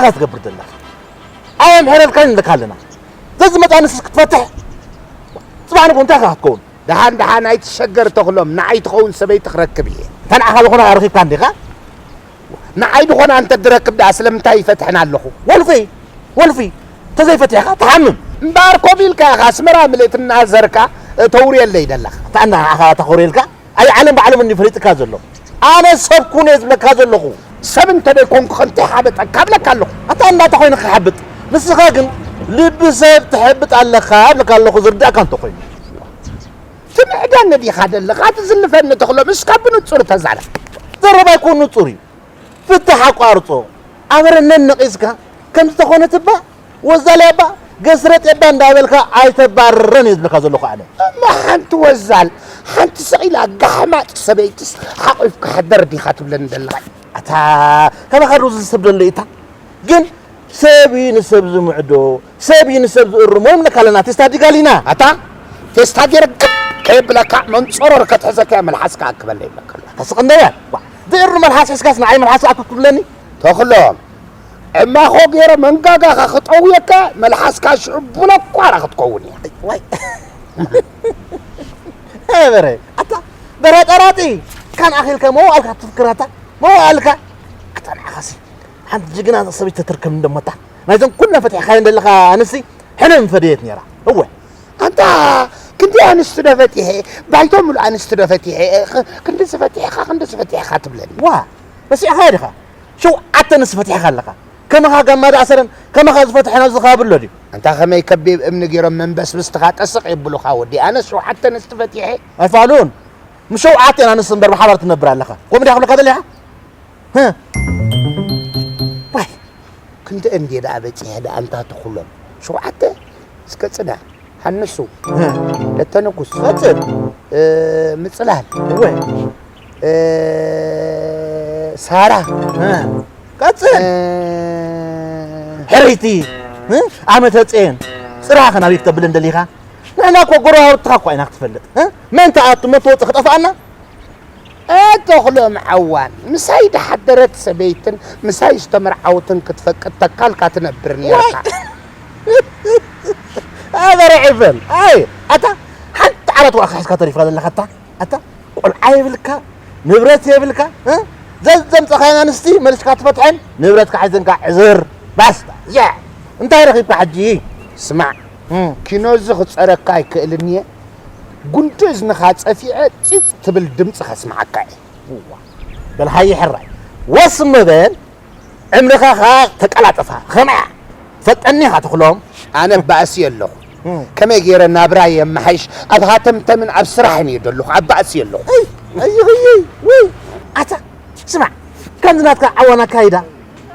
ኢኻ ትገብር ዘለኻ? ኣየምሕረልካን ንልካ ኣለና። ዘዝመጻ ንስስ ክትፈትሕ፣ ጽባሕ ንግሆ እንታይ ኢኻ ክትከውን? ደሓን ደሓን ኣይትሸገር ተኽሎም፣ ንዓይ ትኸውን ሰበይቲ ክረክብ እየ። እታ ንዓኻ ዝኾነ ረኺብካ እንዲኻ? ንዓይ ዝኾነ ኣንተ ድረክብ ደኣ ስለምንታይ ይፈትሕን ኣለኹ? ወልፊ፣ ወልፊ፣ ተዘይፈቲሕካ ትሓምም። እምበኣር ኮብ ኢልካ ኢኻ ኣስመራ ምልእቲ እናዘርካ ተውርየለይ ደለኻ። እታ ንዓኻ ተኾርየልካ? ኣይ ዓለም ብዓለም እንዲ ፈሊጥካ ዘሎ። ኣነ ሰብ ኩን እየ ዝብለካ ዘለኹ። ሰብ እንተ ደይኮንኩ ከ እንታይ ሓበጠካ እብለካ ኣለኹ። ኣታ እንዳታ ኮይንካ ሓብጥ። ንስኻ ግን ልቢ ሰብ ትሕብጥ ኣለኻ እብለካ ኣለኹ ዝርዳእካ እንተ ኮይኑ። ትምዕደኒ ዲኻ ደለኻ ትዝልፈኒ ተኽሎም እስካ ብንጹር ተዛረብ። ዘረባ ኣይኮን ንጹር እዩ። ፍትሕ ኣቋርጾ። ኣበረነን ነቒስካ ከም ዝተኾነት እባ ወዛልያ እባ ገስረጥ እባ እንዳበልካ ኣይተባርረን እየ ዝብለካ ዘለኹ ኣነ። እሞ ሓንቲ ወዛል ሓንቲ ስቕ ኢላ ጋሕማጥ ሰበይትስ ሓቑፍካ ሕደር ዲኻ ትብለኒ ዘለኻ? ኣታ ካባኻ ዶ ዝስብ ደሎ ኢታ ግን ሰብ እዩ ንሰብ ዝምዕዶ ሰብ እዩ ንሰብ ዝእርሞ ይብለካ ኣለና ቴስታ ዲጋሊና። ኣታ ቴስታ ገይረ ግብ ከየብለካ መንጾሮር ከትሕዘካ እያ መልሓስካ ኣክበለ ይብለካ ኣሎ። ኣታ ስቕ እንደ በል ዋ፣ ዝእሪ መልሓስ ሒዝካስ ንዓይ መልሓስ ኣክብ ትብለኒ? ተኽሎም ዕማኾ ገይረ መንጋጋኻ ክጠውየካ መልሓስካ ሽዑ ብለኳራ ክትከውን እያ። ዋይ በረ ኣታ በራጣራጢ ካን ኣኺልካ መዋእልካ ትፍክራታ መዋእልካ ኣታ ንዓኻሲ ሓንቲ ጅግና ሰበይቲ ተትርከብ እንደሞታ ናይዘን ኩለን ፈቲሕካየን ዘለኻ ኣንስቲ ሕነ ምፈደየት ነይራ። እወ ኣንታ ክንዲ ኣንስቲ ዶ ፈቲሐ ባይቶ ሙሉ ኣንስቲ ዶ ፈቲሐ ኽ- ክንዲ ዝፈቲሕካ ክንዲ ዝፈቲሕካ ትብለኒ። ዋ ረሲዕኻዮ ዲኻ? ሸውዓተ ኣንስቲ ፈቲሕካ ኣለኻ። ከማኻ ጋማ ዝኣሰረን ከማኻ ዝፈትሐን ኣብዚ ከባቢ ኣሎ ድዩ? ኣንታ ከመይ ከቢብ እምኒ ገይሮም መንበስብስ ትኻ ጠስቕ የብሉኻ ወዲ ኣነስ ሸውዓተ ኣንስቲ ፈቲሐ። ኣይፋሉን ምስ ሸውዓተ ኣንስቲ እምበር ብሓባር ትነብር ኣለኻ። ከምኡ ድያ ክብለካ ደሊኻ? ህህ። ዋይ። ክንደአን ድየ ደኣ በጺሐ ደኣ ኣንታ ተኹሎም? ሸውዓተ? እስከ ጽና። ሃንሱ። ህህ። ለተንኩስ። ቀጽል። እ፣ ምጽላል። እወ። እ፣ ሳራ። ህህ። ቀጽል። እ፣ ሕርይቲ። ህህ? ዓመተ ጼን። ጽራኸ ናበይ ክተብለን ደሊኻ? ንሕና እኮ ጎረባብትኻ እኳ ኢና ክትፈልጥ። ህህ? መን ተኣቱ መን ተወጽእ ክጠፍኣና? ኣተኽሎም ዓዋን ምሳይ ዝሓደረት ሰበይትን ምሳይ ዝተመርዓውትን ክትፈቅድ ተካልካ ትነብር ነርካ። ኣበረ ዕበል ኣይ ኣታ ሓንቲ ዓራት ዋዕካ ሒዝካ ተሪፍካ ዘለካ ኣታ ኣታ ቆልዓ የብልካ ንብረት የብልካ እ? ዘዘምፀኻየን ኣንስቲ መሊስካ ትፈትሐን ንብረትካ ሒዘንካ ዕዝር ባስታ ያ እንታይ ረኺብካ ሕጂ ስማዕ እም። ኪኖ እዚ ክፀረካ ኣይክእልን እየ ጉንዲ እዝንኻ ፀፊዐ ፂፅ ትብል ድምፂ ከስምዓካ እየ እዋ። በል ሃየ ሕራይ ወስ እሞ በል ዕምርኻ ኸኣ ተቀላጥፋ ኸምኣ ፈጠኒ ኢኻ ትኽሎም ኣነ ባእሲ ኣለኹ እም። ከመይ ገይረ ናብራ የመሓይሽ ኣብ ሃተምተምን ኣብ ስራሕን እየ ደለኹ ኣብ ባእሲ ኣለኹ እይ፣ እይ፣ እይ፣ እይ፣ ውይ ኣታ ስማዕ ከምዚ ናትካ ዓዋን ኣካይዳ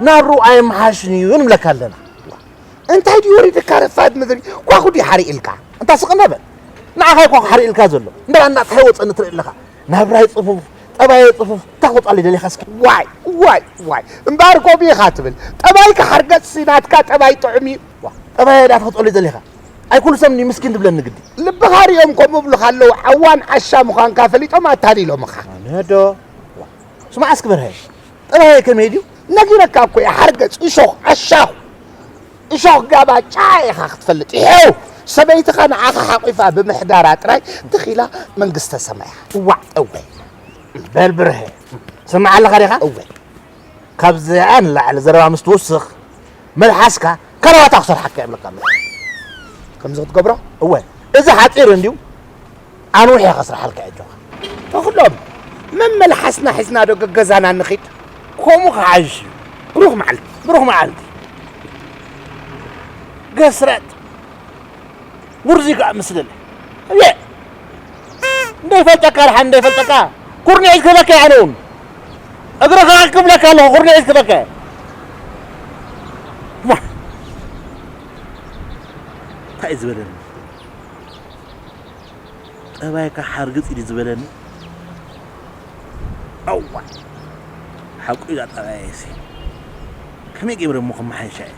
ናብርኡ ኣየመሓሽን እዩ ንብለካ ኣለና እንታይ ድዩ ወሪድካ ረፋድ ምድሪ ኳኹ ድዩ ሓሪእልካ እንታ ስቕ እንዳ በል ንዓኻ እዩ ኳኹ ሓሪእልካ ዘሎ እምበር ኣንዳ እንታይ ወፀኒ ትርኢ ኣለኻ ናብራይ ፅፉፍ ጠባየ ፅፉፍ እንታይ ክወፃለይ ደሊኻ እስኪ ዋይ ዋይ ዋይ እምበኣር ከምኡ ኢኻ ትብል ጠባይካ ሓርገፅ ሲ ናትካ ጠባይ ጥዑም እዩ ዋ፣ ጠባየ ዳ ትኸፀሉ ደሊኻ ኣይ ኩሉ ሰብ እንዲ ምስኪን ድብለኒ ግዲ ልብኻ ሪኦም ከምኡ ብሉኻ ኣለዉ ዓዋን ዓሻ ምዃንካ ፈሊጦም ኣታሊሎምኻ ኣነዶ ስማዕ እስኪ በርሀ ጠባየ ከመይ ድዩ ነጊረካ እኮ እየ ሓርገፅ እሾኽ ዓሻኹ እሾኽ ጋባጫ ኢኻ ክትፈልጥ ይሄው ሰበይትኻ ንዓኻ ሓቂፋ ብምሕዳራ ጥራይ ትኺላ መንግስተ ሰማያ እዋዕ እወ በል ብርሀ ስማዕ ኣለኻ ዲኻ እወ ካብዚኣ ንላዕሊ ዘረባ ምስ ትውስኽ መልሓስካ ከረባታ ክሰርሓካ እየ እብለካ ኣለኹ ከምዚ ክትገብሮ እወ እዚ ሓፂር እንድዩ ኣንውሕ እየ ከስርሓልካ እየ ኣጆኻ ተኽሎም መመልሓስና ሒዝና ዶ ገገዛና ንኺድ ከምኡ ክሓይሽ እዩ ብሩኽ መዓልቲ ብሩኽ መዓልቲ ገስረጥ ውርዚ ከዓ ምስለለ እየ እንዳይፈልጠካ ድሓን እንዳይፈልጠካ ኩርንዒት ክህበካ እየ ኣነ እውን እግርኻ ክብለካ ኣለኹ ኩርንዒት ክህበካ እየ ዋ እንታይ እዩ ዝበለኒ ጠባይካ ሓርግፅ ኢሉ ዝበለኒ ኣዋ ሓቁ ኢላ ጠባየሲ ከመይ ገይረ እሞ ክመሓይሻ እየ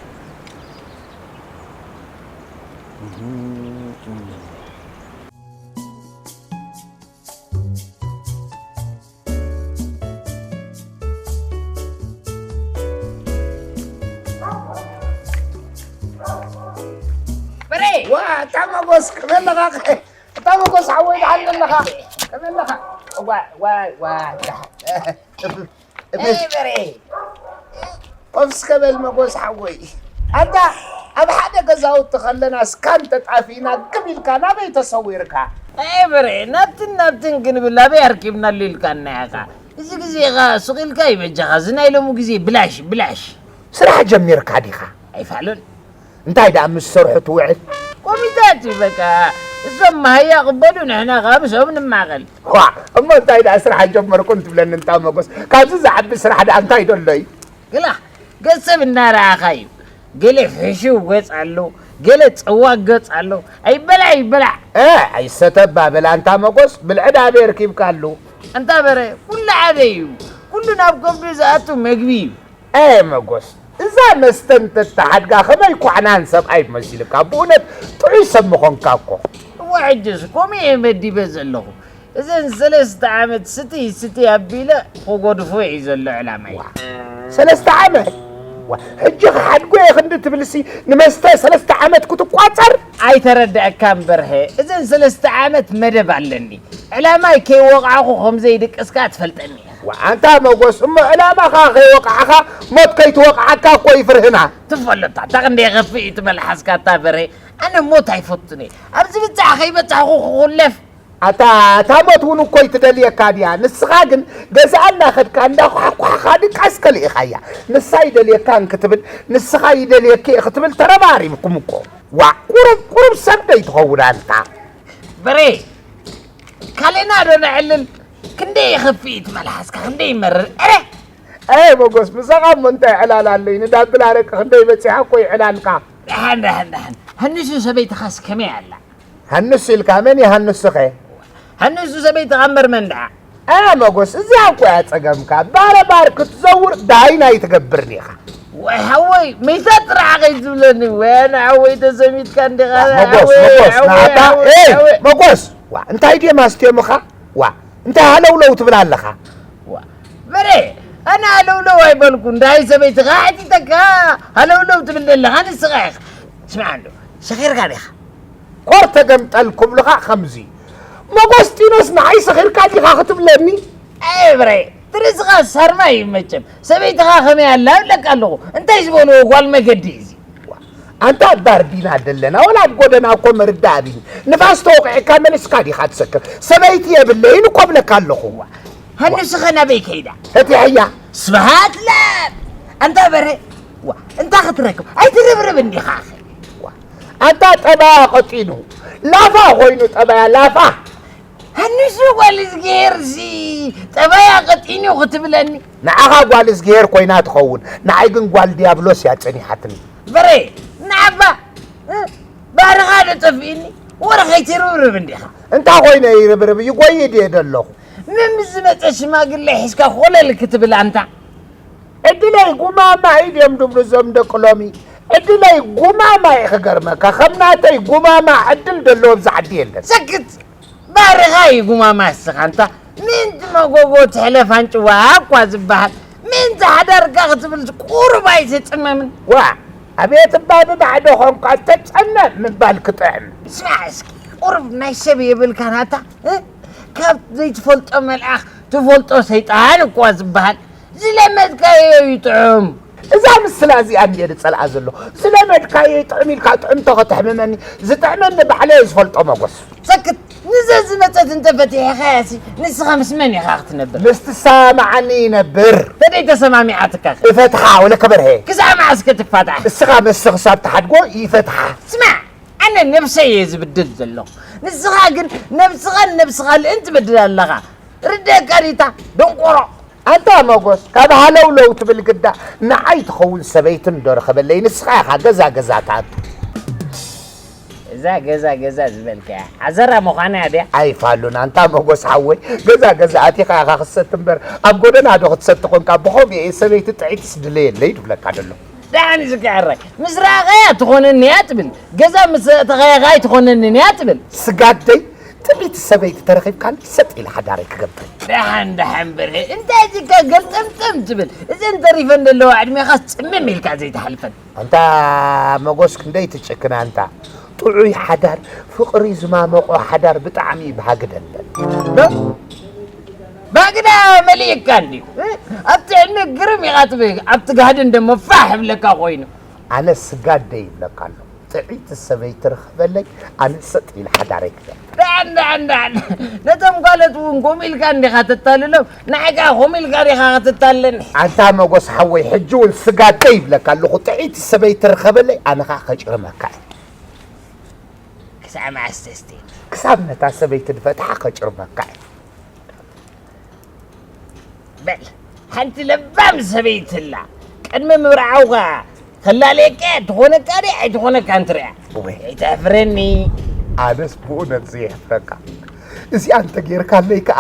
ዋ፣ ኣታ መጎስ፣ ከመይ ኣለኻ? ኣታ መጎስ ሓወይ፣ ደሓን ኣለኻ? ከመይ ኣለኻ? ዋይ፣ ዋይ፣ ዋይ፣ ደሓን። እቤት። እቤት። በሬ። ኮፍ እስከ በል መጎስ ሓወይ። ኣንታ ኣብ ሓደ ገዛውቲ ከለና እስካን ተጣፊእና ግም ኢልካ ናበይ ተሰዊርካ? ኣይ በሬ፣ ናብትን ናብትን ክንብል ኣበይ ኣርኪብናሉ ኢልካና ኢኻ። እዚ ግዜ ኢኻ ሱቕ ኢልካ ይበጃኻ። እዚ ናይ ሎሚ ግዜ ብላሽ፣ ብላሽ። ስራሕ ጀሚርካ ዲኻ? ኣይፋሉን። እንታይ ደኣ ምስ ሰርሑ ትውዕል? ኮሚታት እዩ በቃ። እሶም መሃያ ቅበሉ፣ ንሕና ከኣ ምስኦም ንማቐል። ዋ፣ እሞ እንታይ ደኣ ስራሕ ጀመርኩ እንትብለኒ እንታ መጎስ? ካብዚ ዝዓቢ ስራሕ ደኣ እንታይ ደሎ እዩ? ግላ፣ ገጽ ሰብ እናረኣኻ እዩ። ገለ ፍሕሽው ገጽ ኣሎ፣ ገለ ጸዋግ ገጽ ኣሎ። ኣይበላዕ፣ ኣይበላዕ። እ፣ ኣይሰተ እባ በል ኣንታ መጎስ፣ ብልዒ ደኣ ኣበይ ኣርኪብካሉ? ኣንታ በረ፣ ኩሉ ሓደ እዩ። ኩሉ ናብ ከብዱ ዝኣቱ መግቢ እዩ። ኣየ መጎስ፣ እዛ መስተ እንተተሓድጋ ከመይ ኳዕናን ሰብኣይ መሲልካ፣ ብእውነት ጥዑይ ሰብ ምኾንካ እኮ። እወ፣ ሕጅስ ከምኡ እየ መዲበ ዘለኹ። እዘን ሰለስተ ዓመት ስትይ ስትይ ኣቢለ ክጎድፎ እዩ ዘሎ ዕላማይ። ዋ፣ ሰለስተ ዓመት? ዋ፣ ሕጂ ክሓድጎ እየ ክንዲ ትብልሲ ንመስተ ሰለስተ ዓመት ክትቋጸር? ኣይተረድኣካን በርሀ፣ እዘን ሰለስተ ዓመት መደብ ኣለኒ። ዕላማይ ከይወቃዕኹ ከም ዘይድቅስ ከኣ ትፈልጠኒ ኢኻ። ዋ፣ ኣንታ መጎስ፣ እሞ ዕላማኻ ከይወቃዕኻ ሞት ከይትወቃዓካ እኮ እዩ ፍርህና። ትፈልጥ ኣታ ክንደይ የኸፍእ እዩ እቲ መልሓስካ ኣታ በርሀ። ኣነ ሞት ኣይፈቱን እየ። ኣብ ዝብጻሕ ከይበጻሕኹ ክኹለፍ። ኣታ፣ እታ ሞት እውን እኮ ኣይትደልየካ ድያ? ንስኻ ግን ገዛኣ እናኸድካ እንዳኳሕኳሕኻ ድቃስ ከሊእኻያ። ንሳ ይደልየካን ክትብል፣ ንስኻ ይደልየኪ እየ ክትብል ተረባሪብኩም እኮ። ዋእ፣ ቁሩብ፣ ቁሩብ ሰብ ዶ ይትኸውን ኣንታ? በሬ፣ ካሌና ዶ ነዕልል? ክንደይ የኸፍእ እቲ መልሓስካ፣ ክንደይ ይመርር። እረ! ኣየ መጎስ፣ ምሳኻ እሞ እንታይ ዕላል ኣለይ? ንዳብል ኣረቂ ክንደይ በጺሓ እኮ ይዕላልካ። ደሓን፣ ደሓን፣ ደሓን። ሃንሱ ሰበይትኻስ ከመይ ኣላ? ሃንሱ ኢልካ መን እዩ ሃንሱኸ? ሃንሱ ሰበይትኻ እምበር መን ደኣ? ኣያ መጎስ፣ እዚኣ እኮ እያ ጸገምካ። ባረባር ክትዘውር ዳይና ኣይትገብርን ኢኻ። ወይ ሓወይ፣ መይታ ጥራሕ ከይትብለኒ። ወይ ኣነ ሓወይ ተሰሚትካ እንዲኻ። ዋ፣ መጎስ፣ ሓወይ፣ መጎስ፣ ሓወይ፣ ናታ፣ ሓወይ፣ ኤይ፣ ሓወይ። መጎስ! ዋ፣ እንታይ ድዮም ኣስትዮምኻ? ዋ፣ እንታይ ሃለውለው ትብል ኣለኻ? ዋ፣ በሬ፣ ኣነ ሃለውለው ኣይበልኩ። እንዳይ ሰበይትኻ ሓቲተካ ሃለውለው ትብል ዘለኻ ንስኻ ኢኻ። ስምዓ እንዶ፣ ሰኺርካ ዲኻ? ኮር ተገምጠል ክብሉኻ ከምዚ። መጎስጢኖስ ንዓይ ሰኺርካ ዲኻ ክትብለኒ? ኣይ በሬ፣ ትርእስኻ ሳርማ እዩ መቸም። ሰበይትኻ ከመይ ኣላ እብለካ ኣለኹ። እንታይ ዝበልዎ ጓል መገዲ እዩ እዚ? ኣንታ ኣብ ባርዲና ደለና፣ ወላ ኣብ ጎደና እኮ መርዳእ ኣብኒ። ንፋስ ተወቂዕካ መሊስካ ዲኻ ትሰክር? ሰበይቲ የብለይን እኮ እብለካ ኣለኹ። ሃንስኸ ናበይ ከይዳ? ፈቲሐያ። ስብሃት ለኣብ! ኣንታ በረ፣ ዋ፣ እንታ ክትረክብ? ኣይትርብርብ እንዲኻ ኣኸ። ዋ፣ ኣንታ ጠባያ ቀጢኑ። ላፋ ኮይኑ ጠባያ፣ ላፋ። ሃንሱ ጓል እዝግሄር ሲ ጠባያ ቀጢኑ ክትብለኒ? ንዓኻ ጓል እዝግሄር ኮይና ትኸውን፣ ንዓይ ግን ጓል ዲያብሎስ እያ ጸኒሓትኒ። በሬ፣ ንዓባ፣ እ፣ ባህርኻ ዶ ጠፊእኒ? ወረ ከይትርብርብ እንዲኻ። እንታይ ኮይነ ይርብርብ? ይጎይ ድየ ደለኹ? ምን ምስ ዝመጸ ሽማግለ ሒዝካ ኮለል ክትብል ኣንታ? ዕድለይ ጉማማ እዩ ድዮም ድብሉ እዞም ደቂ ሎሚ። ዕድለይ ጉማማ እዩ ክገርመካ። ከም ናተይ ጉማማ ዕድል ደለዎ ኣብዚ ዓዲ የለን። ሰክት! ባህርኻ እዩ ጉማማ እስኻ ኣንታ። ምእንቲ መጎጎ ትሕለፍ ኣንጭዋ እኳ ዝበሃል። ምእንቲ ሓዳርካ ክትብል ቁሩብ ኣይትጽመምን። ዋ፣ ኣቤት እባ ብባዕዶ ኾንኳ ተጸመም ምባል ክጥዕም። ስማዕ እስኪ፣ ቁሩብ ናይ ሰብ የብልካን ኣታ፣ እ? ካብ ዘይትፈልጦ መልኣኽ ትፈልጦ ሰይጣን እኳ ዝበሃል። ዝለመድካዮ ይጥዕም። እዛ ምስላ እዚኣ እንድየ ዝጸልኣ ዘሎ። ዝለመድካዮ ይጥዕም ኢልካ ጥዕምቶ ከተሕምመኒ። ዝጥዕመኒ ባዕለየ ዝፈልጦ መጎስ። ሰክት! ንዘ ዝመጸት እንተ ፈቲሕኻያሲ ንስኻ ምስ መን ኢኻ ክትነብር? ምስቲ ሰማዓኒ ይነብር። ተደይ ተሰማሚዓትካ ኸ? እፈትሓ ወለ ከበርሄ። ክሳዕ መዓስ ከ ትፋታሕ? እስኻ ምስኺ ክሳብ ትሓድጎ ይፈትሓ። ስማዕ! ኣነ ነብሰይ እየ ዝብድል ዘለኹ። ንስኻ ግን ነብስኻን ነብሲ ካልእን ትበድል ኣለኻ። ርደካ ዲታ ደንቆሮ። ኣንታ መጎስ፣ ካብ ሃለውለው ትብል ግዳ ንዓይ ትኸውን ሰበይቲ እንዶ ርኸበለይ፣ ንስኻ ኢኻ ገዛ ገዛ ትኣቱ። እዛ ገዛ ገዛ ዝበልካያ ዓዘራ ምዃና እያ ድያ? ኣይፋሉን፣ ኣንታ መጎስ ሓወይ፣ ገዛ ገዛ ኣቲኻ ኢኻ ክትሰቲ እምበር፣ ኣብ ጎደና ዶ ክትሰቲ ኾንካ? ብኸምኡ እየ ሰበይቲ ጥዕይትስ ድለየለይ ድብለካ ደሎ። ደሓን እዚ ክዕረ ምስ ረኣኻያ ትኾነኒ እያ ትብል፣ ገዛ ምስ ኣተኻያ ኸኣ ኣይትኾነንን እያ ትብል። ስጋደይ፣ ጥዕይቲ ሰበይቲ ተረኺብካኒ ሰጥ ኢለ ሓዳረይ ክገብር። ደሓን ደሓን በርሀ፣ እንታይ እዚካ ገልጠምጠም ትብል? እዘን ተሪፈን ዘለዋ ዕድሜኻስ ጽምም ኢልካ ዘይትሓልፈን። ኣንታ መጎስ ክንደይ ትጭክን ኣንታ። ጥዑይ ሓዳር፣ ፍቕሪ ዝማመቖ ሓዳር ብጣዕሚ ባህጊ ደለን። ዶ? ባህግዳ መሊእካ እንድዩ። ኣብቲ ዕድመ ግርም ኢኻ ትብል፣ ኣብቲ ጋህዲ እንደሞ ፋሕ ይብለካ ኮይኑ። ኣነ ስጋደይ ይብለካ ኣለኹ። ጥዕይቲ ሰበይቲ ርኸበለይ፣ ኣነ ሰጥ ኢለ ሓዳረይ ክገብር። ደሓን ደሓን ደሓን። ነቶም ጓለት እውን ከምኡ ኢልካ እንዲኻ ተታልሎም፣ ንዓይ ከኣ ከምኡ ኢልካ ዲኻ ከተታልለኒ? ኣንታ መጎስ ሓወይ፣ ሕጂ እውን ስጋደይ ይብለካ ኣለኹ። ጥዕይቲ ሰበይቲ ርኸበለይ፣ ኣነ ኸኣ ከጭርመካ እየ። ክሳብ መዓስ ተስቴ? ክሳብ ነታ ሰበይቲ ድፈትሓ ከጭርመካ እየ። በል፣ ሓንቲ ለባም ሰበይቲ ኣላ። ቅድሚ ምብርዓውካ ከላለየካ እያ፣ ትኾነካ ድያ ኣይትኾነካን ትሪኣ። ወይ። ኣይተሕፍረኒ። ኣነስ ብእውነት ዘየሕፍረካ። እዚኣ እንተጌርካለይ ከኣ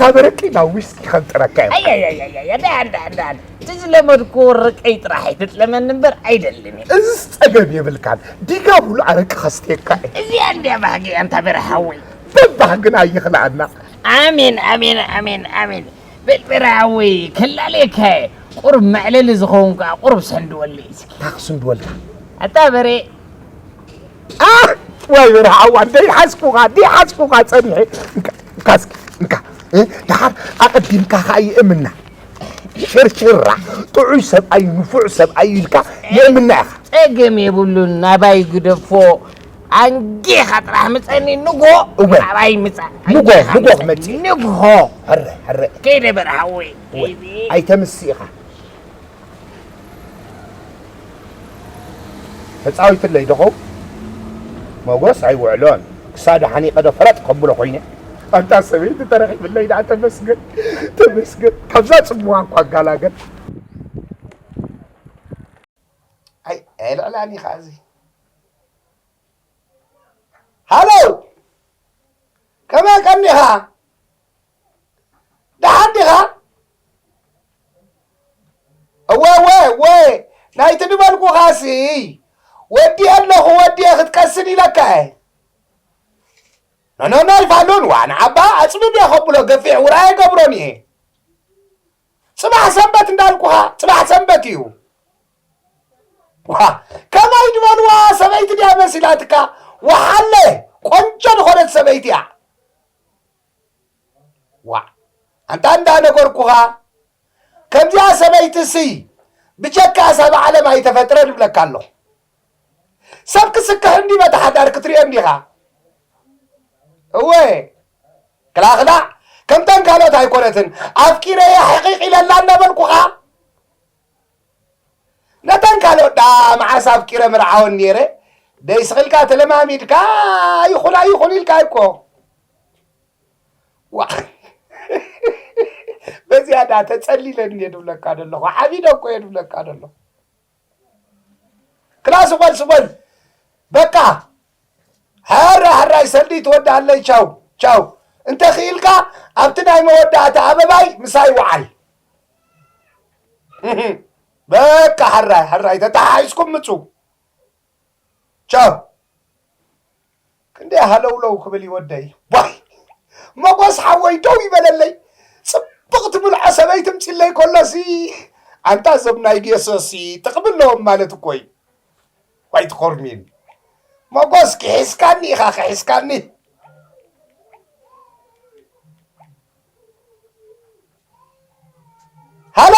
ካብ ኣረቂ ናብ ዊስኪ ከንጥረካ እየ። ኣያያያያ፣ ደሓን፣ ደሓን፣ ደሓን። እቲ ዝለመድኩዎ ኣረቀይ ጥራሕ ኣይትጥለመኒ እምበር ኣይደልን እየ። እዝስ ጸገም የብልካን። ዲጋ ሙሉእ ኣረቂ ከስትየካ እየ። እዚኣ እንድያ ባህጊ ኣንታ በርሃ ሓወይ። በባህግና ይኽልኣና። ኣሜን፣ ኣሜን፣ ኣሜን፣ ኣሜን። በል በርሃ ሓወይ፣ ከላለየካ እየ። ቁሩብ መዕለሊ ዝኸውን ከኣ ቁሩብ ሰንድወለይ እስኪ። እንታይ ክስንድወልካ? ኣታ በሬ። ኣህ! ዋይ በርሃ ሓዋ፣ ደይሓዝኩኻ፣ ደይሓዝኩኻ ጸኒሐ። እንካ፣ እንካ እስኪ፣ እንካ። እ? ደሓር ኣቐዲምካ ኸኣ ይእምና። ሽርሽራ፣ ጥዑይ ሰብኣይ፣ ንፉዕ ሰብኣይ ኢልካ የእምና ኢኻ። ጸገም የብሉን፣ ናባይ ግደፎ። ኣንጊኻ ጥራሕ ምጸኒ፣ ንግሆ እወ። ናባይ ምጻእ። ንግሆ፣ ኣንጊኻ ንግሆ ምጸኒ። ክመጽእ። ንግሆ። ሕረ፣ ሕረ። ከይደ በርሃ ሓወይ፣ እወ። ከይደ። ኣይተምስ ኢኻ። ተጻዊትለይ ዶ ኸው? መጎስ ኣይውዕሎን። ክሳዱ ሓኒቐ ዶ ፈረጥ ከብሎ ኮይነ። ኣንታ ሰበይቲ ተረኺብለይ ደኣ ተመስገን፣ ተመስገን። ካብዛ ጽምዋ እኳ ኣጋላገል። ኣይ፣ ኣየልዕላን ኢኻ እዚ። ሃሎ! ከመይ ቀኒኻ? ደሓን ዲኻ? እወ፣ እወ፣ እወ፣ ናይቲ ዝበልኩኻሲ ወዲኤ ኣለኹ፣ ወዲኤ ክትቀስን ኢለካ እየ። ኖኖኖ ኣይፋሉን፣ ዋ፣ ንዓባ ኣጽብብ እየ ከብሎ፣ ገፊሕ ውራይ ኣይገብሮን እየ። ጽባሕ ሰንበት እንዳልኩኻ፣ ጽባሕ ሰንበት እዩ። ዋ፣ ከመይ ዝበልዋ ሰበይቲ ድያ መሲላትካ? ወሓለ፣ ቆንጆ ዝኾነት ሰበይቲ እያ። ዋ፣ ኣንታ እንዳነገርኩኻ፣ ከምዚኣ ሰበይትሲ ብጀካ ሳብ ዓለም ኣይተፈጥረን እብለካ ኣለኹ። ሰብ ክስክሕ እንዲ በታ ሓዳር ክትሪኦ እንዲኻ። እወ፣ ክላኽላዕ፣ ከምተን ካልኦት ኣይኮነትን። ኣፍቂረያ ሕቒቕ ኢለላ እናበልኩኻ። ነተን ካልኦት ደኣ መዓስ ኣፍቂረ ምርዓወን ነይረ። ደይ ስቕ ኢልካ ተለማሚድካ ይኹን ኣይኹን ኢልካ እኮ። ዋ። በዚኣ ደኣ ተጸሊለኒ እየ ድብለካ ዘለኹ። ዓቢደ እኮ እየ ድብለካ ዘለኹ። ክላ ስቕ በል፣ ስቕ በል። በቃ። ሕራይ፣ ሕራይ ሰልዲ ትወድኣለይ። ቻው፣ ቻው። እንተ ኽኢልካ ኣብቲ ናይ መወዳእታ ኣበባይ ምሳይ ወዓል። በቃ ሕራይ፣ ሕራይ ተተሓሒዝኩም ምጹ። ቻው። ክንደይ ሃለውለው ክብል ይወደይ። ዋይ! መጎስ ሓወይ ደው ይበለለይ። ጽብቕቲ ምልዖ ሰበይቲ ምጺለይ ከሎሲ፣ ኣንታ እዞም ናይ ጌሶሲ ጥቕሚ ኣለዎም ማለት እኮ እዩ። ዋይ ትኾርሚን። መጎስ ክሒስካኒ ኢኻ፣ ክሒስካኒ። ሃሎ!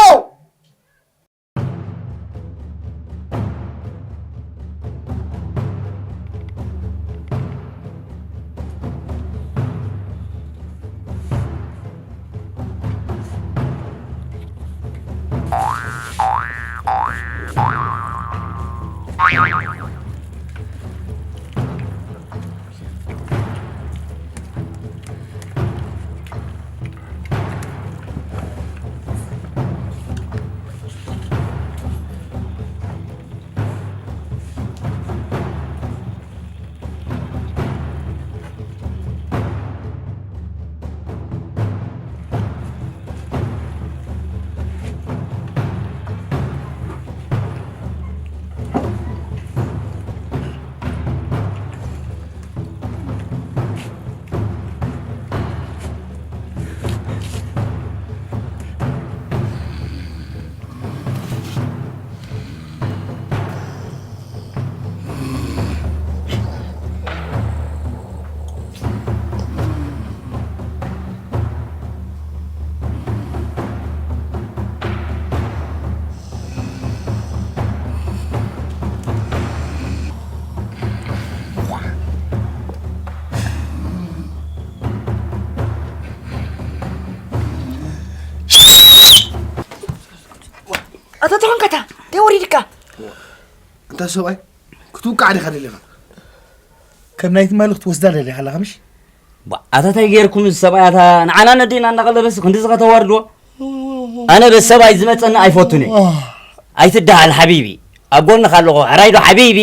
ሰብኣይ ክትውቃዕ ዲኻ ደሊኻ? ከም ናይ ትማሊ ክትወስዳ ደሊኻ ኣለኻ ምሽ? ኣታ እንታይ ጌርኩም እዚ ሰብኣይ ኣታ ንዓና ነዴና እንዳቐለበስ ክንድዚ ከተዋርድዎ? ኣነ በሰብኣይ ዝመፀኒ ኣይፈቱን እየ። ኣይትደሃል ሓቢቢ፣ ኣብ ጎንኻ ኣለኹ። ሕራይ ዶ ሓቢቢ?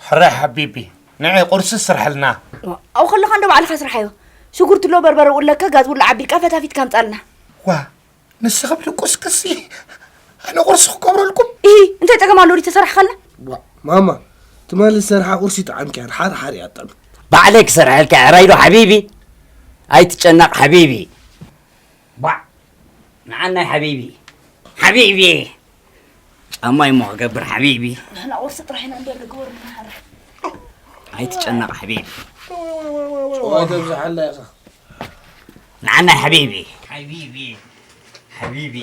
ሕራይ ሓቢቢ፣ ንዒ ቁርሲ ስርሐልና። ኣብኡ ከለኻ እንዶ ባዕልኻ ስርሓዮ። ሽጉርቲ ኣሎ በርበረ ውለካ ጋዝ ውሎ ዓቢልካ ፈታፊትካ ኣምፃልና። ዋ ንስኺ ብድቁስ ክሲ ኣነ ቁርሲ ክገብረልኩም። እሂ እንታይ ፀገም ኣሎ ድዩ ተሰራሕኻልና? ዋ ማማ ትማሊ ዝሰርሓ ቁርሲ ይጥዓምኪ እያ ሓር ሓር እያ ትጥዕም። ባዕለይ ክሰርሐልካ እየ ሕራይ ዶ ሓቢቢ? ኣይትጨነቕ ሓቢቢ። ባዕ ንዓናይ ሓቢቢ ሓቢቢ ጫማይ እሞ ክገብር ሓቢቢ። ንሕና ቁርሲ ጥራሕ ኢና እንድያ ንግበር ንሓር። ኣይትጨነቕ ሓቢቢ። ጨዋይ ተብዝሓላ ኢኻ። ንዓናይ ሓቢቢ ሓቢቢ ሓቢቢ።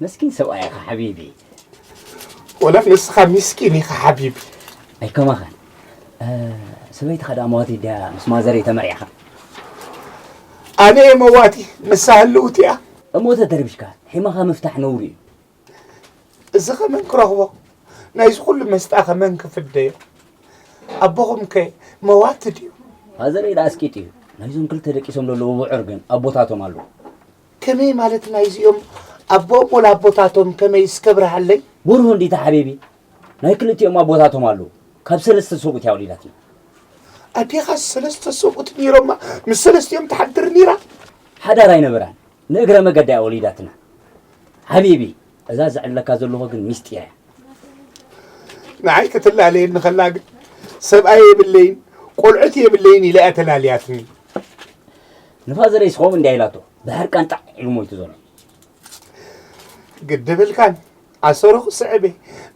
መስኪን ሰብኣይ ኢኻ ሓቢቢ። ወላ ንስኻ ሚስኪን ኢኻ ሓቢቢ። ኣይከማኻን። ሰበይትኻ ደኣ መዋቲ ድያ ምስ ማዘረይ ተመርዒኻ? ኣነ እየ መዋቲ ንሳ ህልውቲ እያ። እሞ ተደርቢሽካ ሒማኻ ምፍታሕ ነውሪ እዩ። እዚ ኸመን ክረኽቦ ናይዚ ኹሉ መስጣ ኸመን ክፍደዮ ኣቦኹምከ መዋቲ ድዩ? ፋዘረይ ደኣ ኣስቂጡ እዩ። ናይዞም ክልተ ደቂሶም ዘለዉ ብዑር ግን ኣቦታቶም ኣለዉ። ከመይ ማለት ናይዚኦም ኣቦኦም ወላ ኣቦታቶም ከመይ እስከ ብርሃለይ? ብሩህ እንዲታ ሓቢቢ ናይ ክልቲኦም ኣቦታቶም ኣለዉ። ካብ ሰለስተ ሰብኡት እያ ወሊዳትና። ኣዴኻ ሰለስተ ሰብኡት ነይሮማ ምስ ሰለስቲኦም ትሓድር ነይራ? ሓዳር ኣይነበራን። ንእግረ መገዳ እያ ወሊዳትና። ሓቢቢ እዛ ዘዕልለካ ዘለኹ ግን ሚስጢር እያ። ንዓይ ክትላለየኒ ከላ ግን ሰብኣይ የብለይን ቆልዑት የብለይን ኢላ እያ ተላልያትኒ። ንፋዘረይስ ከምኡ እንድያ ኢላቶ ብሕርቃን ጣዕ ኢሉ ሞይቱ ዘሎ። ግድብልካን ኣሰሩ ክስዕብ እየ።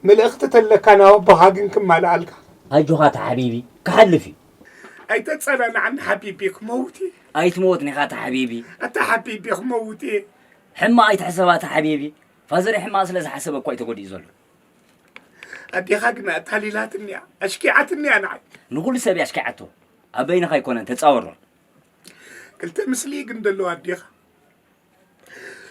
ምልእኽቲ ተለካ ናብ ኣቦኻ ግን ክማልኣልካ። ኣጆኻ እታ ሓቢቢ ክሓልፍ እዩ። ኣይተጸናንዓኒ ሓቢቢ ክመውት እየ። ኣይትሞትኒ ኢኻ እታ ሓቢቢ። ኣታ ሓቢቢ ክመውት እየ። ሕማቕ ኣይትሕሰብ ኣታ ሓቢቢ። ፋዘረይ ሕማቕ ስለ ዝሓሰበ እኳ እዩ ተጎዲኡ ዘሎ። ኣዴኻ ግን ኣታሊላትኒ እያ ኣሽኪዓትኒ እያ ንዓይ። ንኹሉ ሰብ እያ ኣሽኪዓቶ። ኣብ በይንኻ ኣይኮነን ተጻወሮ። ክልተ ምስሊ ግን ደለዋ ኣዴኻ።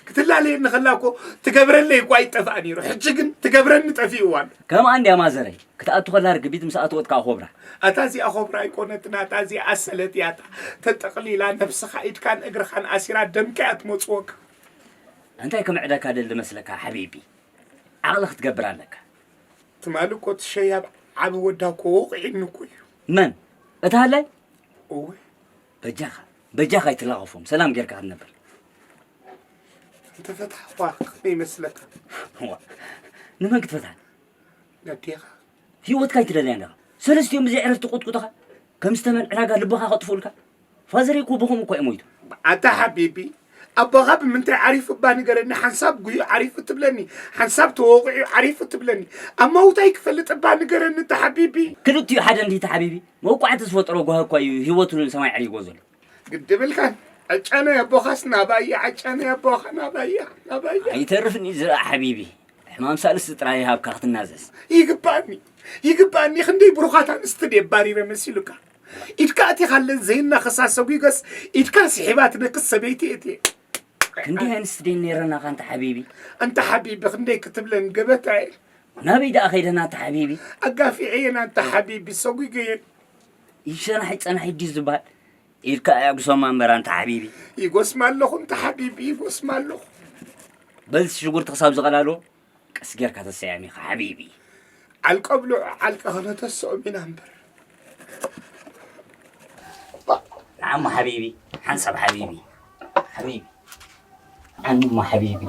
ክትላለየኒ ከላ እኮ ትገብረለይ እኳ ይጠፍኣ ነይሩ፣ ሕጂ ግን ትገብረኒ ጠፊእዋ ኣሎ። ከምኣ እንድያ ማዘረይ፣ ክትኣቱ ከላ ርግቢት ምስ ኣተወት ከኣ ኮብራ። ኣታ እዚኣ ኮብራ ኣይኮነትን፣ ኣታ እዚኣ ኣሰለት እያ፣ እታ ተጠቕሊላ ነብስኻ ኢድካን እግርኻን ኣሲራ ደምካ እያ ትመጽወካ። እንታይ ክምዕደካ ደሊ መስለካ ሓቢቢ? ዓቕሊ ክትገብር ኣለካ። ትማሊ እኮ እቲ ሸያብ ዓቢ ወዳ እኮ ወቒዕኒ እኮ እዩ። መን? እታ ሃላይ? እወ። በጃኻ በጃኻ ኣይትላቐፎም ሰላም ጌርካ ክትነብር። እንተፈታሕኳ ከመይ ይመስለካ? እዋ ንመን ክትፈትሓ? ነዴኻ። ህይወትካ ኣይትደልያን ዲኻ? ሰለስቲኦም ብዘይ ዕረፍቲ ክቕጥቁጡኻ ከም ዝተመን ዕዳጋ ልብኻ ከጥፍኡልካ? ፋዘረይ እኮ ብኸምኡ እኮ እዩ ሞይቱ። ኣታ ሓቢቢ ኣቦኻ ብምንታይ ዓሪፉ እባ ንገረኒ ሓንሳብ ጉዩ ዓሪፉ ትብለኒ ሓንሳብ ተወቒዑ ዓሪፉ ትብለኒ ኣማውታይ ክፈልጥ እባ ንገረኒ እታ ሓቢቢ። ክልቲኡ ሓደ እንዲቲ ሓቢቢ መውቃዕቲ ዝፈጠሮ ጓሂ እኳ እዩ ህይወቱ ንሰማይ ዓሪግዎ ዘሎ። ግዲ ብልካን ዕጫ ናይ ኣቦኻስ ናባያ ዕጫ ናይ ኣቦኻ ናባያ ናባያ። ኣይተርፍን እዩ ዝረኣ ሓቢቢ ሕማም ሳልስቲ ጥራይ ይሃብካ ክትናዘዝ። ይግባኣኒ ይግባኣኒ ክንደይ ብሩኻት ኣንስቲ ድየ ባሪረ መሲሉካ። ኢድካ ኣቲኻለን ዘይናኸሳ ሰጒገስ ኢድካ ስሒባ ትነክስ ሰበይቲ እየ። ክንደይ ኣንስቲ ድየን ነይረናኻ ኣንታ ሓቢቢ። ኣንታ ሓቢቢ ክንደይ ክትብለን ገበታ እየ። ናበይ ደኣ ከይደን ኣንታ ሓቢቢ። ኣጋፊዐየን ኣንታ ሓቢቢ ሰጒገየን። ይሸናሒ ጸናሒ ድዩ ዝበሃል። ኢድካ ኣዕጉሶማ እምበር ኣንታ ሓቢቢ። ይጎስማ ኣለኹ ኣንታ ሓቢቢ ይጎስማ ኣለኹ። በዚ ሽጉርቲ ክሳብ ዝቐላልዎ ቀስ ጌርካ ተሰያሚኻ ሓቢቢ። ዓልቀ ብልዑ ዓልቀ ክነተስኦም ኢና እምበር። ንዓሞ ሓቢቢ ሓንሳብ ሓቢቢ ሓቢቢ ዓሞ ሓቢቢ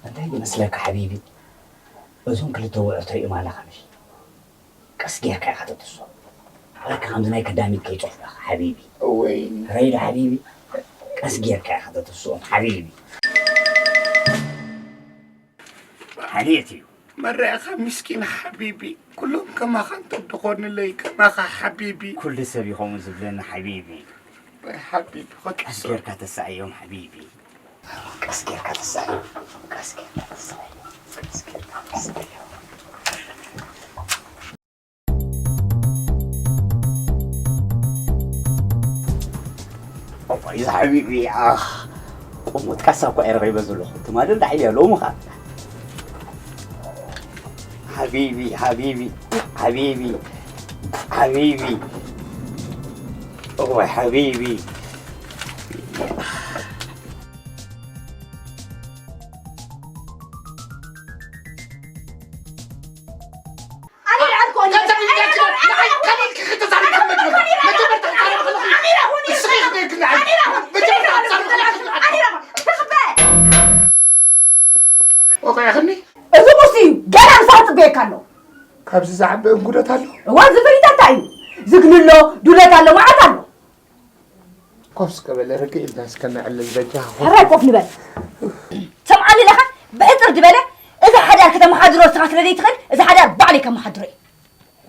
እንታይ ይመስለካ ሓቢቢ እዞም ክልተ ውዑት ሪእማ ኣለኻ ምሽ ቀስ ጌርካ ኢኻ ተትሶ ዓርካ ከምዚ ናይ ከዳሚት ከይጠፍኣኻ ሓቢቢ እወይ ረይዶ ሓቢቢ ቀስ ጌርካ ኢኻ ተትስኦም ሓቢቢ ሓልየት እዩ። መረኣኻ ሚስኪን ሓቢቢ ኩሎም ከማኻ እንተድኾኑለይ ከማኻ ሓቢቢ። ኩሉ ሰብ እዩ ከምኡ ዝብለኒ ሓቢቢ። ወይ ሓቢቢ ቀስ ጌርካ ተሳእዮም ሓቢቢ። ቀስ ጌርካ ተሳእዮም ቀስ ጌርካ ተሳእዮም። እዋይ ዝሓቢቢ ኣኽ ቁሙት ካሳ እኳ እየ ረኺበ ዘለኹ። ትማሊ እንዳሒል እያ ሎሚ ኸዓ ሓቢቢ ሓቢቢ ሓቢቢ ሓቢቢ እዋይ ሓቢቢ እዚ ቁርሲ እዩ። ገና ምሳሕ ጽበየካ ኣሎ። ካብዚ ዝዓበ እንጉደት ኣሎ? እዋ፣ እዚ ፍሪታ እንታይ እዩ? ዝግኒ ኣሎ፣ ዱለት ኣሎ፣ መዓት ኣሎ። ኮፍ እስከ በለ ርግእ ኢልና እስከ ነዕልል በጃኻ። ሕራይ ኮፍ ንበል። ሰምዓኒ ኣለኻ? ብሕጽር ዝበለ እዚ ሓዳር ከተመሓድሮ ንስኻ ስለ ዘይትኽእል እዚ ሓዳር ባዕለይ ከመሓድሮ እየ።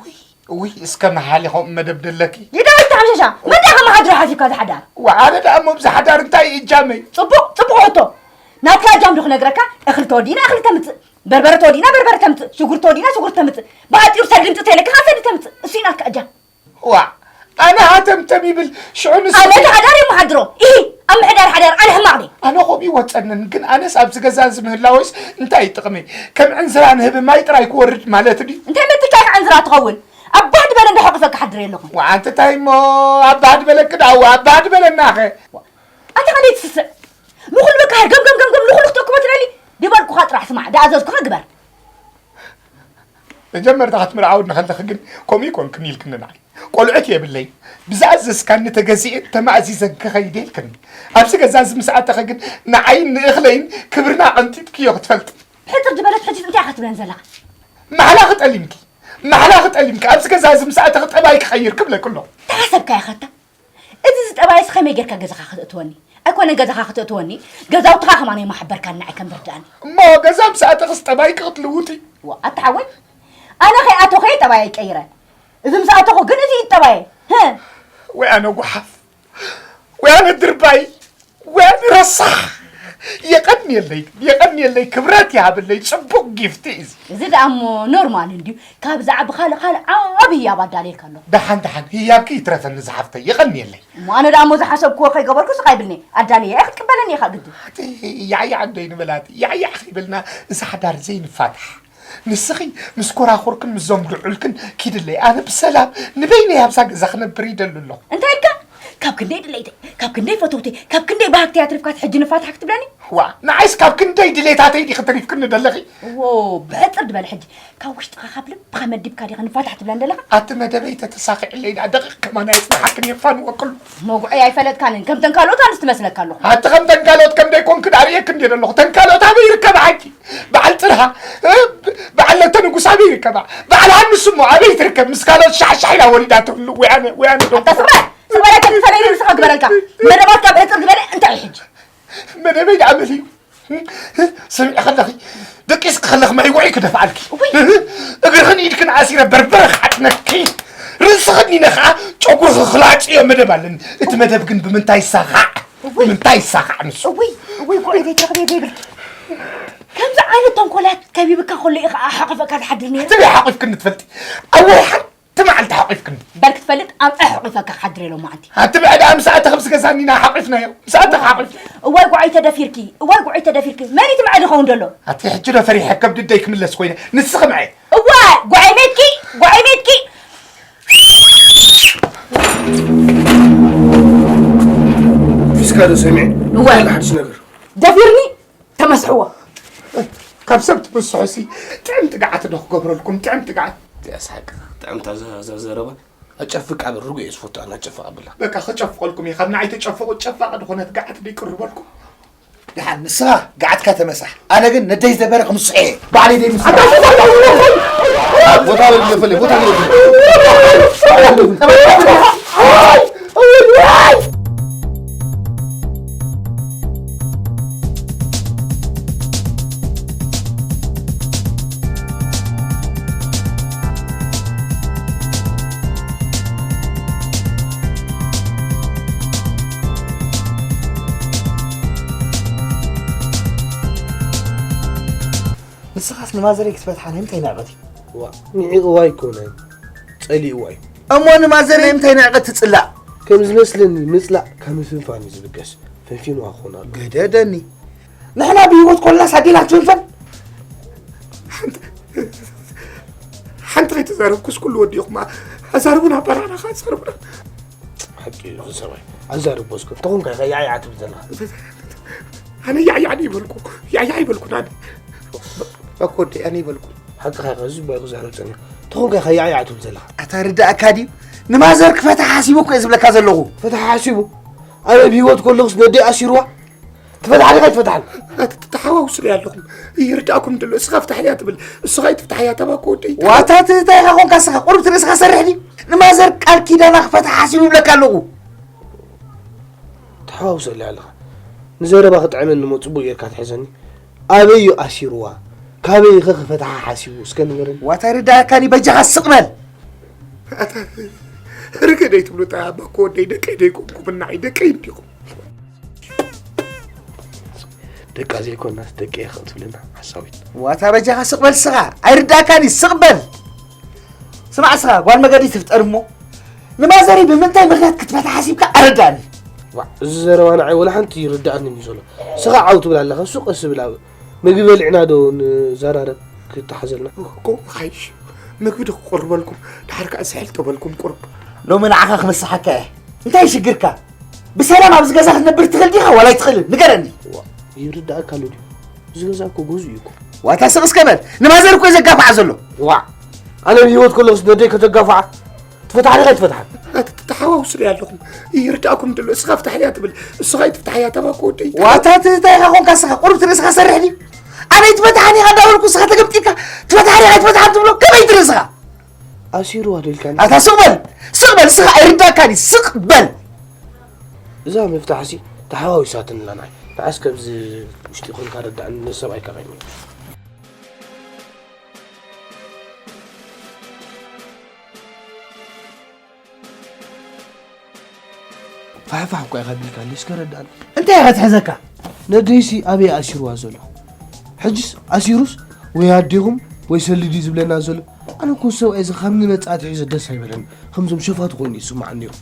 ውይ ውይ እስከ መሓሊ ከምኡ መደብ ደለኪ። ይዳዊት ተሓምሸሻ መን ደኣ ከመሓድሮ ሓሲብካ እዚ ሓዳር? ዋ ኣነ ደኣ እሞ ብዚ ሓዳር እንታይ እዩ እጃመይ? ጽቡቕ ጽቡቕ ሕቶ። ናትካ እጃም ዶ ክነግረካ? እኽሊ ተወዲእና እኽሊ ተምጽእ፣ በርበረ ተወዲእና በርበረ ተምጽእ፣ ሽጉርቲ ተወዲእና ሽጉርቲ ተምጽእ። ብኣጺሩ ሰዲ ምጽእ ተይለካ ከኣ ሰዲ ተምጽእ። እሱ እዩ ናትካ እጃም። ዋእ ኣነ ሃተምተም ይብል ሽዑ ንሱ ኣነ እቲ ሓዳር የመሓድሮ ኢሂ ኣብ ምሕዳር ሓዳር ኣነ ሕማቕ ድየ ኣነ ከምኡ ይወፀንን ግን ኣነስ ኣብዚ ገዛ እዚ ምህላወይስ እንታይ እዩ ጥቕመይ ከም ዕንዝራ ንህቢ ማይ ጥራይ ክወርድ ማለት ድዩ እንታይ መፂካ ኢኻ ዕንዝራ ትኸውን ኣብ ባህ ድበለ እንዶ ሓቑፈ ክሓድር የለኹን ዋእ ኣንቲ ታይ እሞ ኣብ ባህ ድበለኪ ደኣ ዋእ ኣብ ባህ ድበለናኸ ኣንታ ከመይ ትስስዕ ንኹሉ በቃ ገምገምገምገም ንኹሉ ክትእክቦ ትደሊ ድበልኩኻ ጥራሕ ስማዕ ድኣዘዝኩኻ ግበር መጀመርታ ክትምርዓውኒ ከለኺ ግን ከምኡ ኣይኮንክን ኢልክኒ ንዓይ። ቆልዑት የብለይን። ብዝኣዘዝካኒ ተገዚኤን ተማእዚዘን ክኸይድ ኢልክኒ። ኣብዚ ገዛ እዚ ምስ ኣተኺ ግን ንዓይን ንእኽለይን ክብርና ቀንጢጥክዮ ክትፈልጢ። ሕጽር ዝበለት ሕጂ እንታይ ኢኻ ትብለን ዘለኻ? ማሕላኺ ጠሊምኪ። ማሕላኺ ጠሊምኪ። ኣብዚ ገዛ እዚ ምስ ኣተኺ ጠባይ ክቐይር ክብለኪ ኣለኹ። እንታይ ሓሰብካዮ ኸታ? እዚ ዝጠባይስ ከመይ ጌርካ ገዛኻ ከተእትወኒ? ኣይኮነን ገዛኻ ከተእትወኒ፣ ገዛውትኻ ከማን ኣይመሓበርካን ንዓይ ከም ምርዳእኒ። እሞ ገዛ ምስ ኣተኽስ ጠባይኪ ክትልውጢ? ዋእ ኣታ ሓወይ፣ ኣነ ከይኣተኹ እየ ጠባየይ ቀይረ። እዚ ምስ ኣተኹ ግን እዚ እዩ ጠባየይ። ህእ። ወይ ኣነ ጓሓፍ፣ ወይ ኣነ ድርባይ፣ ወይ ኣነ ረሳሕ። የቐንየለይ፣ የቐንየለይ፣ ክብረት ይሃበለይ፣ ጽቡቕ ጊፍቲ እዩ እዚ። እዚ ደኣ እሞ ኖርማል እንድዩ። ካብ ዝዓቢ ካልእ ካልእ ዓቢ ህያብ ኣዳልየልካ ኣለኹ። ደሓን ደሓን ህያብኪ ይትረፈኒ ዝሓፍተይ የቐንየለይ። እሞ ኣነ ደኣ እሞ ዝሓሰብክዎ ከይገበርኩ ስቕ ኣይብልን'የ። ኣዳልየ'የ ክትቅበለኒ ኢኻ ግድን። ኣቲ ያዕያዕ እንዶ ኣይንበል ኣቲ ያዕያዕ ከይበልና እዚ ሓዳር ዘይንፋታሕ። ንስኺ ምስ ኮራኹርክን ምስዞም ድዑልክን ኪድለይ ኣነ ብሰላም ንበይነይ ኣብዛ ገዛ ክነብር ይደሊ ኣለኹ። እንታይ ኢልካ? ካብ ክንደይ ድለይተይ፣ ካብ ክንደይ ፈተውተይ፣ ካብ ክንደይ ባህግተይ ኣትሪፍካስ ሕጂ ንፋታሕ ክትብለኒ? ዋእ ንዓይስ ካብ ክንደይ ድሌታተይ ዲኺ ተሪፍክኒ ደለኺ? እዎ ብሕጽር ድበል ሕጂ ካብ ውሽጥኻ ካብ ልብኻ መዲብካ ዲኻ ንፋታሕ ትብለን ደለኻ? ኣቲ መደበይ ተተሳኺዕለይ ደኣ ደቒቕ ከማን ኣየጽንሓክን የፋንወክሉ። መጉዐይ ኣይፈለጥካንን ከምተን ካልኦት ኣንስ ትመስለካ ኣለኹ። ኣቲ ከምተን ካልኦት ከምደይኮንኪ ደኣ ርእየኪ እንድየ ደለኹ። ተን ካልኦት ኣበይ ይርከባ ሓቂ? በዓል ጽርሃ በዓል ለተ ንጉስ ኣበይ ይርከባ? በዓል ሃንስ እሞ ኣበይ ትርከብ? ምስ ካልኦት ሻዕሻዕ ኢላ ወሪዳ ትህሉ። ወያነ ወያነ ዶ ኣታ ስቕ በል ስቕ በል ኣይተትፈለኒ ንስኻ ግበረልካ። መደባትካ ብሕጽር ዝበለ እንታይ እዩ ሕጂ? መደበይ ደኣ መን እዩ? ስምዒ ከለኺ ደቂስኪ ከለኺ ማይ ውዑይ ክደፍኣልኪ እግርኽን ኢድክን ኣሲረ በርበረ ክዓጥነኪ ርእስኽን ኢነ ኸዓ ጨጉርኺ ክላፅዮ መደብ ኣለኒ እቲ መደብ ግን ብምንታይ ይሳኻዕ ብምንታይ ይሳኻዕ ንሱ እውይ እውይ ጉዕይ ዘይትረኽብዮ ዘይብልኪ ከምዚ ዓይነት ተንኮላት ከቢብካ ከሎ እዩ ኸዓ ሓቑፈካ ዝሓድር ነይሩ ትበይ ሓቑፍክኒ ትፈልጢ ኣብ ወርሓን ትማዓልቲ ሓቂፍክኒ። በል ክትፈልጥ ኣብ ኣሕቂፈካ ክሓድር እየ ሎማዓንቲ። ኣቲ ብዕዳ ምሳኣ ተኽብሲ ገዛኒና ሓቂፍናዮ። ምሳኣ ተኻቂፍ። እዋይ ጉዓይ ተደፊርኪ እዋይ ጉዓይ ተደፊርኪ መን እዩ ትምዕዲ ኸውን ደሎ? ኣቲ ሕጂ ዶ ፈሪሐ ከብዲ ደይ ክምለስ ኮይነ ንስኺ ምዐ። እዋይ ጉዓይ ሜትኪ ጉዓይ ሜትኪ። ፊስካ ዶ ሰሚዐ? እዋይ ሓድሽ ነገር። ደፊርኒ ተመስሕዎ። ካብ ሰብ ትብስሑሲ ጥዕምቲ ገዓት ዶ ክገብረልኩም ጥዕምቲ ገዓት። ያስሓቅ ጥዕምታ ዘረባ ኣጨፍቅ ኣብ ርጉ እየ ዝፈቱ ኣነ ኣጨፍቅ ኣብላ በቃ ከጨፍቀልኩም እየ ካብ ንዓይ ተጨፍቁ ጨፋቂ ድኾነት ገዓት ዶ ይቅርበልኩም። ደሓን ንስኻ ገዓትካ ተመሳሕ ኣነ ግን ነደይ ዝበረ ክምስሖ እየ ባዕለይ ደይ ምስ ቦታ በል ግደፈለይ ቦታ ግደፈለይ ንማዘረይ ክትፈትሓ ናይ ምንታይ ንዕቐት እዩ? ዋ ንዒቕዋ ኣይኮነን ጸሊእዋ እዩ። እሞ ንማዘረይ ምንታይ ንዕቐት ትጽላእ? ከም ዝመስለኒ ምጽላእ ካብ ምፍንፋን እዩ ዝብገስ። ፈንፊንዋ ክኾን ኣሎ። ገደደኒ። ንሕና ብህይወት ኮለናስ ኣዴና ክትፍንፈን? ሓንቲ ከይተዛረብኩስ ኩሉ ወዲኹማ። ኣዛርቡና ኣባራና ከ ኣዛርቡና። ሓቂ እዩ እዚ ሰብኣይ። ኣዛርቦ እስከ ተኾንካ ኢኻ ያዕያዕ ትብል ዘለኻ። ኣነ ያዕያዕ ይበልኩ ያዕያዕ ይበልኩ ናኒ። ኣኮ ወደይ ኣነ ይበልኩ። ሓቅኻ ኢኻ እዚ እባ ክዛረብ ጸኒሑ። ተኾንካ ኢኻ ያዕያዕ ትብል ዘለኻ። ኣታ ርዳእካ ድዩ? ንማዘር ክፈትሓ ሓሲቡ እኮ እየ ዝብለካ ዘለኹ። ፈትሓ ሓሲቡ? ኣነ ብህይወት ከለኹስ ነደይ ኣሲርዋ? ትፈትሓ ዲኻ ኣይትፈትሓን? ኣቲ ትተሓዋውስሉ ኣለኹም ይርዳእኩም ድሎ እስኻ ፍታሕያ ትብል እሱ ኸይ ትፍታሕያ ተባኮ ወደይ ዋታ ትህታይ ኢኻ ኮንካ እስኻ ቁርብ ትርእስኻ ሰርሕ ድዩ ንማዘር ቃል ኪዳና ክፈትሓ ሓሲቡ ይብለካ ኣለኹ ተሓዋውሰሉ ኣለኻ ንዘረባ ክጥዕመኒ እሞ ፅቡቅ ጌርካ ትሕዘኒ ኣበይ እዩ ኣሲርዋ ካበይ ኸ ክፈትሓ ሓሲቡ እስከ ንገረኒ ዋታ ይርዳእካኒ በጃኻ ስቕ በል ርገደይ ትብሉ ጣ ኣባኮ ወደይ ደቀይ ደይኮንኩም እናዓይ ደቀይ እንዲኹም ደቃ ዘይኮናስ ደቂ ኢኻ ክትብለና ሓሳዊት ዋታ በጃኻ ስቕ በል ስኻ ኣይርዳእካን እዩ ስቕ በል ስማዕ ስኻ ጓል መገዲ ትፍጠር እሞ ንማዘሪ ብምንታይ ምክንያት ክትፈታ ሓሲብካ ኣረዳእኒ ዋዕ እዚ ዘረባ ንዓይ ወላ ሓንቲ ይርዳእንን እዩ ዘሎ ስኻ ዓው ትብል ኣለኻ እሱ ቀስ ብል ኣብ ምግቢ በሊዕና ዶ ንዘራረብ ክተሓዘልና እኮ ሓይሽ ምግቢ ዶ ክቆርበልኩም ድሓር ከኣ ዝሕል ተበልኩም ቁርብ ሎሚ ንዓኻ ክምስሓካ እየ እንታይ ሽግርካ ብሰላም ኣብዚ ገዛ ክትነብር ትኽእል ዲኻ ዋላ ኣይትኽእልን ንገረኒ ይርዳእካ ኣሎ ድዩ እዚ ገዛ እኮ ገዙ እዩ እኮ ዋታ ስቕ እስከ በል ንማዘር እኮ እዩ ዘጋፍዓ ዘሎ ዋዕ ኣነ ብሂወት ከለኹስ ነደይ ከተጋፍዓ ትፈትሓ ዲኻ ኣይትፈትሓን ኣቲ ትተሓዋውሱ ዶ ኣለኹም ይርዳእኩም ደሎ እስኻ ፍታሕ እያ ትብል እሱ ኸይ ትፍታሕ እያ ተባኮ ወደይ ዋታ ትህታይ ኢኻ ኮንካ እስኻ ቁሩብ ትርእስኻ ሰርሕ ድዩ ኣበይ ትፈትሓን ኢኻ እንዳበልኩ እስኻ ተገምጢልካ ትፈትሓ ዲኻ ኣይትፈትሓን ትብሎ ከመይ ትርእስኻ ኣሲርዋ ዶ ኢልካኒ ኣታ ስቕ በል ስቕ በል እስኻ ኣይርዳእካን እዩ ስቕ በል እዛ ምፍታሕሲ ተሓዋዊሳትኒ ኣላ ንዓይ ንዓስ ከብዚ ውሽጢ ኮንካ ረዳእኒ ነዚ ሰብኣይ ከቐይኒ ፋሕፋሕ እኳ ኢኻ ቢልካኒ እስከ ረዳእኒ እንታይ ኢኻ ትሕዘካ ነደይሲ ኣበይ ኣሲርዋ ዘሎ ሕጅስ ኣሲሩስ ወይ ኣዴኹም ወይ ሰልዲ ዝብለና ዘሎ ኣነ እኮ ሰብኣይ እዚ ካብ ንመጻ ኣትሒዘ ደስ ኣይበለኒ ከምዞም ሸፋቱ ኮይኑ ይስማዓኒ እዩ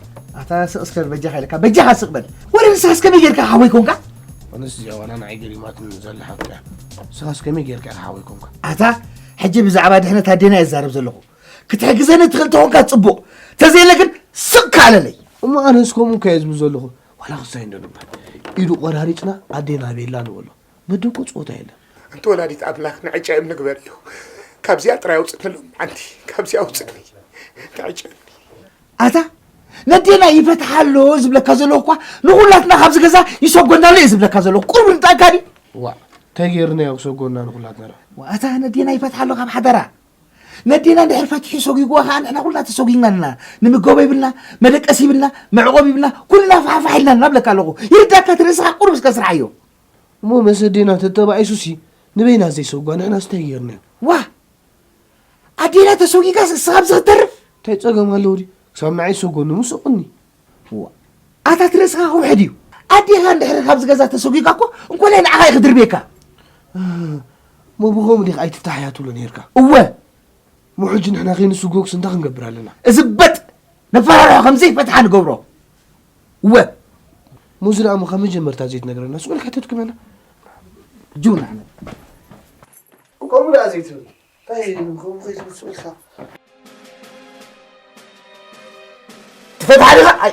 ኣታ ስቕ እስከ በጃኻ ኢለካ በጃኻ ስቕ በል ወረ ንስኻስ ከመይ ጌርካ ሓወይ ኮንካ ኣነስ እዚኣ ዋላ ንዓይ ገሪማትኒ ዘላ ሓፍተያ ንስኻስ ከመይ ጌርካ ኢኻ ሓወይ ኮንካ ኣታ ሕጂ ብዛዕባ ድሕነት ኣዴና እየ ዝዛረብ ዘለኹ ክትሕግዘኒ ትኽእል ተኾንካ ጽቡቕ ተዘየለ ግን ስቕ ከኣለለይ እሞ ኣነስ ከምኡ እኳ እየ ዝብል ዘለኹ ዋላ ክሳይ እንዶ ንባል ኢዱ ቆራሪፅና ኣዴና ኣበየላ ንበሎ መደብ እኮ ፀወታ የለን እንተ ወላዲት ኣምላኽ ንዕጨየም ንግበር እዩ ካብዚኣ ጥራይ ኣውፅእኒ ሎም ዓንቲ ካብዚኣ ኣውፅእኒ ንዕጨየም ኣታ ነዴና ይፈትሓ ኣሎ ዝብለካ ዘለኹ እኳ ንኹላትና ካብዚ ገዛ ይሰጎና ኣሎ እዩ ዝብለካ ዘለኹ ቁርብ ርዳእካ ድዩ ዋ እንታይ ጌርናዮ ክሰጎና ንኹላትና ዶ ኣታ ነዴና ይፈትሓ ኣሎ ካብ ሓደራ ነዴና እንድሕር ፈትሑ ሰጒጉዋ ከዓ ንሕና ኩልና ተሰጒግና ኣለና ንምገቦ ይብልና መደቀስ ይብልና መዕቆብ ይብልና ኩልና ፋሕፋሕ ኢልና ኣለና ብለካ ኣለኹ ይርዳካ እቲ ርእስኻ ቁሩብ እስከ ስርሓዮ እሞ መሰዴና ተተባኢሱሲ ንበይና ዘይሰጓ ንሕናስ እንታይ ጌርናዮ ዋ ኣዴና ተሰጒጋስ እስኻ ኣብዚ ክትተርፍ እንታይ ጸገም ኣለዎ ድዩ ክሳብ ንዓይ ዝሰጎኒ ምስቑኒ ኣታ እቲ ርእስኻ ክውሕድ እዩ ኣዴኻ እንድሕር ካብዚ ገዛ ተሰጒጋ እኮ እንኮላይ ንዓኻ እዩ ክድርብየካ እሞ ብኸምኡ ዲኻ ኣይትፍታሕያ ትብሎ ነይርካ እወ እሞ ሕጂ ንሕና ከይንስጎግስ እንታይ ክንገብር ኣለና እዝበጥ ነፈራርሖ ከምዘይፈትሓ ንገብሮ እወ እሞ እዚ ደኣ እሞ ካብ መጀመርታ ዘይትነግረና ስቕ ኢልካ ኣይተድክመና ጁና ከምኡ ደኣ ዘይትብል እንታይ ከምኡ ከይትብል ስቕ ኢልካ ትፈትሓ ዲኻ ኣይ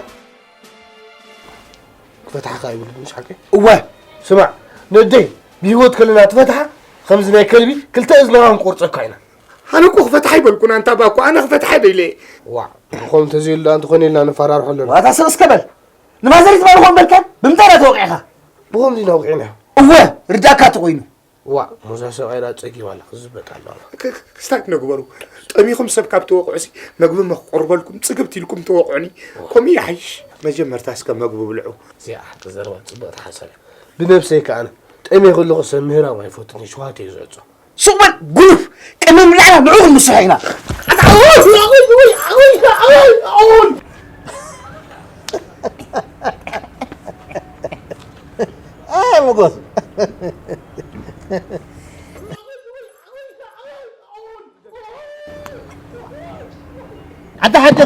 ክፈትሓኻ ኣይብሉን ምሽ ሓቀይ እወ ስማዕ ነደይ ብህይወት ከለና ትፈትሓ ከምዚ ናይ ከልቢ ክልተ እዝንኻ ክንቆርፀካ ኢና ኣነ እኮ ክፈትሓ ይበልኩን ኣንታ ባኮ ኣነ ክፈትሓ ደይለ ዋዕ ንኾም ተዘይሉ ደኣ እንተኾነ ኢልና ንፈራርሖ ኣለና ዋታ ስቕ እስከ በል ንማዘሪት ባልኾም በልካ ብምንታይ ዳ ተወቂዕኻ ብኸምዚ ኢና ውቂዕና እወ ርዳእካ ተኾይኑ ዋዕ ሞዛ ሰብኣይ ደኣ ጸጊባ ኣላ ክዝበጥ ኣለዋ ክስታይ ትነግበሩ ጠሚኹም ሰብ ካብ ትወቕዑሲ መግቢ መክቆርበልኩም ጽግብት ኢልኩም ትወቕዑኒ ከምኡ ይሓይሽ መጀመርታ እስከ መግቢ ብልዑ እዚኣ ሓቂ ዘረባ ጽብቕቲ ሓሳብ እያ ብነብሰይ ከኣነ ጠምየ ከለኹ ሰብ ምህራም ኣይፈቱን እየ ሸውሃት እየ ዝዕጾ ሱቕ በል ጉኑፍ ቅድሚ ምብላዕና ንዑ ክንምስሖ ኢና ኣይ ሞጎስ ኣታ ሓቂ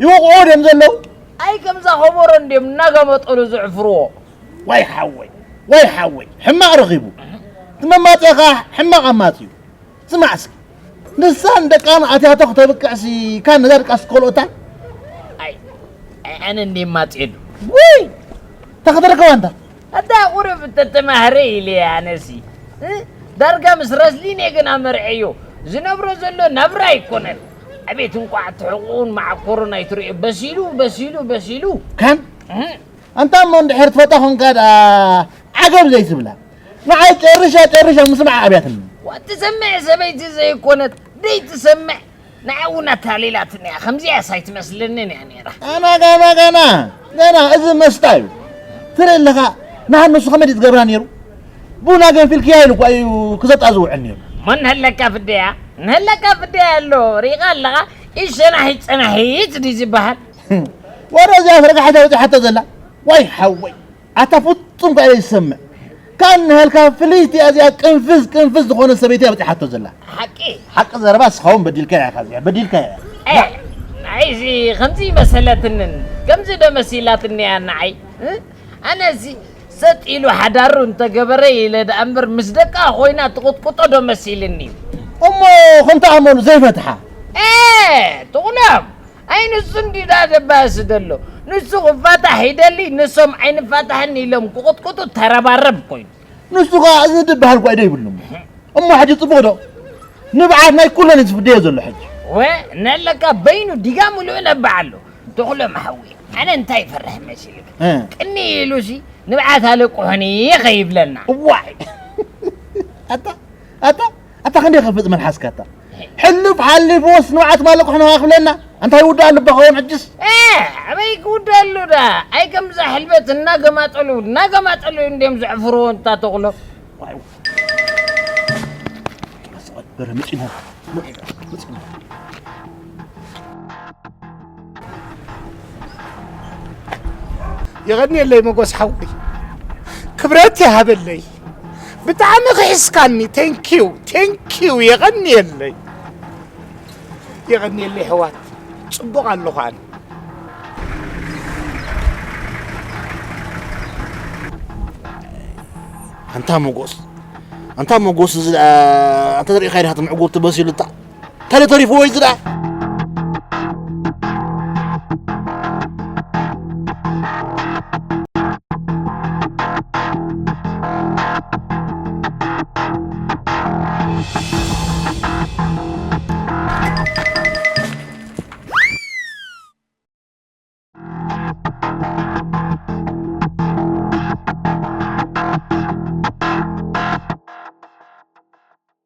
ይወቕዑ ድዮም ዘለዉ? ኣይ ከምዛ ኸበሮ እንድዮም እናገመጠሉ ዝዕፍርዎ። ወይ ሓወይ ወይ ሓወይ ሕማቕ ረኺቡ እቲ መማፅኢ ኸዓ ሕማቕ ኣማፅዩ። ስማዕ እስኪ ንሳን ደቃን ኣትያቶ ክተብቅዕሲ ካን ነዛ ድቃስ ከልኦታ ኣይ ኣይ ኣነ እንደ ማፅየሉ ውይ ተኸተረከባ እንታ ኣታ ቁሩብ ተተማህረ ኢለ ኣነሲ እ? ዳርጋ ምስ ረስሊን እየ ገና መርዐዮ ዝነብሮ ዘሎ ናብራ ኣይኮነን ኣቤት እንቋዕ ትሕቁን ማዕኮሮን ኣይትርእዮ በሲሉ በሲሉ በሲሉ ከም ኣንታ እሞ እንድሕር ትፈታ ኾንካ ደኣ ዓገብ ዘይትብላ ንዓይ ጨርሻ ጨርሻ ምስማዕ ኣብያትኒ ዋ ትሰምዕ ሰበይቲ ዘይኮነት ደይትሰምዕ ንዓይ እውን ኣታሊላትኒ እያ ከምዚኣስ ኣይትመስለንን እያ ነይራ ኣና ጋና ጋና ጋና እዚ መስጣ እዩ ትርኢ ኣለኻ ንሃን ንሱ ከመይ ትገብራ ነይሩ ቡና ገንፊልክያ ኢሉ እኳ እዩ ክሰጣ ዝውዕል ነይሩ እሞ ንህለካ ፍደያ ንህለካ ፍደያ ኣሎ ርኢኻ ኣለኻ ኢሸናሒት ጸናሒት ድዩ ዝበሃል ወረ እዚኣ ፈረጋሒት ኣውፂሓቶ ዘላ ዋይ ሓወይ ኣታ ፍጹም ከኣ ዘይሰምዕ ካብ ንሃልካ ፍልይቲ እዚኣ ቅንፍዝ ቅንፍዝ ዝኾነ ሰበይቲ እያ በፂሓቶ ዘላ ሓቂ ሓቂ ዘረባ እስኻ እውን በዲልካ ኢኻ እዚኣ በዲልካ ኢኻ ናይዚ ከምዚ መሰለትንን ከምዚ ዶ መሲላትኒ እያ ንዓይ ኣነዚ ሰጥ ኢሉ ሓዳሩ እንተገበረ ኢለ ደኣ እምበር ምስ ደቃ ኮይና ትቕጥቅጦ ዶ መሲልኒ እዩ እሞ ከምቲ ኣመሉ ዘይፈትሓ ጥቑሎም ኣይ ንሱ እንዲዳ ዘባእስ ዘሎ ንሱ ክፋታሕ ይደሊ ንሶም ኣይንፋታሕን ኢሎም ክቕጥቅጡ ተረባረብ ኮይኑ ንሱ ከዓ እዚ ዝበሃል እኳ ኢዶ ይብሉም እሞ ሕጂ ፅቡቕ ዶ ንብዓት ናይ ኩለን እዩ ዝፍደዮ ዘሎ ሕጂ ወ ነለካ በይኑ ዲጋ ሙሉእ ነብዓ ኣሎ ተኽሎም ሓዊ ኣነ እንታይ ይፈርሕ መሲልክ ቅኒ ኢሉሲ ንብዓት ኣለቁሑኒ ከይብለና እዋይ ኣታ ኣታ ኣታ ክንደይ ከፍፅ መልሓስካ ኣታ ሕሉፍ ሓሊፍዎስ ንብዓት ማለቁሕና ክብለና እንታይ ይውዳእ ልባ ኸውን ሕጅስ ኣበይ ክውዳሉ ዳ ኣይ ከምዛ ሕልበት እናገማጠሉ እናገማጠሉ እንድዮም ዘዕፍርዎ እንታ ተኽሎ በረ መፂና መፂና የቐንየለይ መጎስ ሓወይ ክብረት ይሃበለይ ብጣዕሚ ክሒስካኒ ቴንኪዩ ቴንኪዩ የቐንየለይ የቐንየለይ ሕዋት ፅቡቕ ኣለኹ ኣነ ኣንታ መጎስ ኣንታ መጎስ እዚ ደኣ ኣንተ ሪኢኻ ኢኻ ምዕጉርቲ በሲሉ እታ እንታይ ተሪፍዎ እዚ ደኣ